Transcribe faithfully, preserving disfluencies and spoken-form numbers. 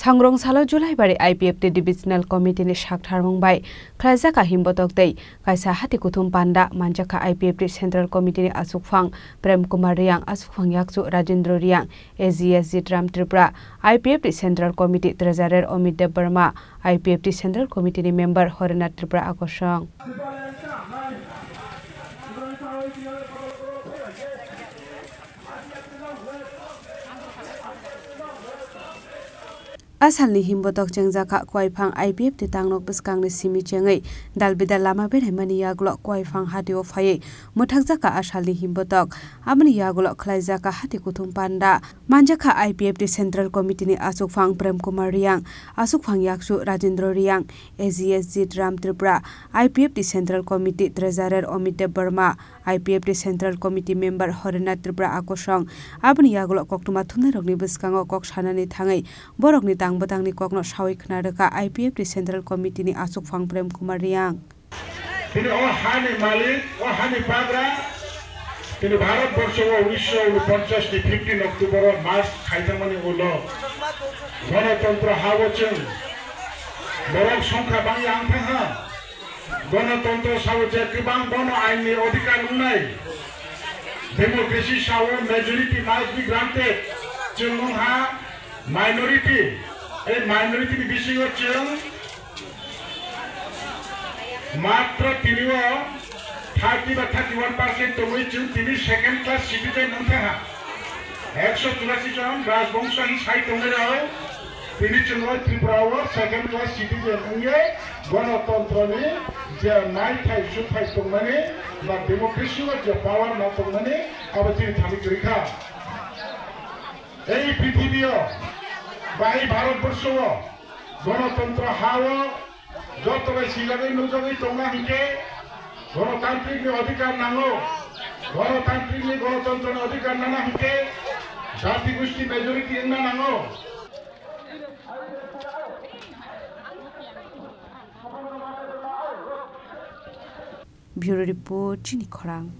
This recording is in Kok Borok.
Sangrong salo Julaibari I P F T Divisional Committee ni saktharmung bai khlaijak a himbotok tei kaisa hati kuthum panda manjakha I P F T Central Committee ni achukphang Prem Kumar Riang, achukphang yakchu Rajendra Riang, A G S Jitram Tripura, I P F T Central Committee Treasurer Omit Debbarma, I P F T Central Committee ni member Horinath Tripura akosong. A salni himbotok chengjakha Kuaiphang I P F T tangnok bwskangni simi chengwi dalbidal lama beraimani yagulo Kuaiphang hatio phaiwi mwthakjakha a salni himbotok. Aboni yagulo khlaijakha hati kuthum panda. Manjakha I P F T Central Committee ni achukphang Prem Kumar Riang, achukphang yakchu Rajendra Riang, A G S Jitram Tripura, I P F T Central Committee Treasurer Omit Debbarma, I P F T Central Committee member Horinath Tripura akosong. Aboni yagulo koktwma thumnairokni bwskango kok sanani thangwi borokni tang bwtangni kokno sawi khna rwkha I P F T Central Committee ni achukphang Prem Kumar Riang. Tini o hani malik, o hani bagra, tini Bharat borsho o unisho unoponchas ni fifteen October o march khaitangmani ulo Ganatantro ha o chwng borok songkha bangya wngthang ha. Ganatantro sao je kwbang bono ain ni odhikar wngnai. Democracy sao majority must be granted. Chwng wngha minority. Ei minority ni bisingo chwng matro tini o thirty ba thirty one percent tongwi chwng tini second class citizen wngkha ha. Ekso churasi jon rajbongso hin sai tongnai rao tini chwng o Tripura o second class citizen wngye gwanatantro ni je naithai suthai tongmani ba democracy o je power ma tongmani abo chini thani kwrwi kha. Ei prithibi o ba ei Bharat borsho o ganatantro ha o joto bai sijagwi nukjagwi tongna hinkhe ganatantrik ni odhikar nango, ganatantrik ni ganatantro ni odhikar nana hinkhe jati gusti majority wngna nango. Bureau Report, Chini Khorang.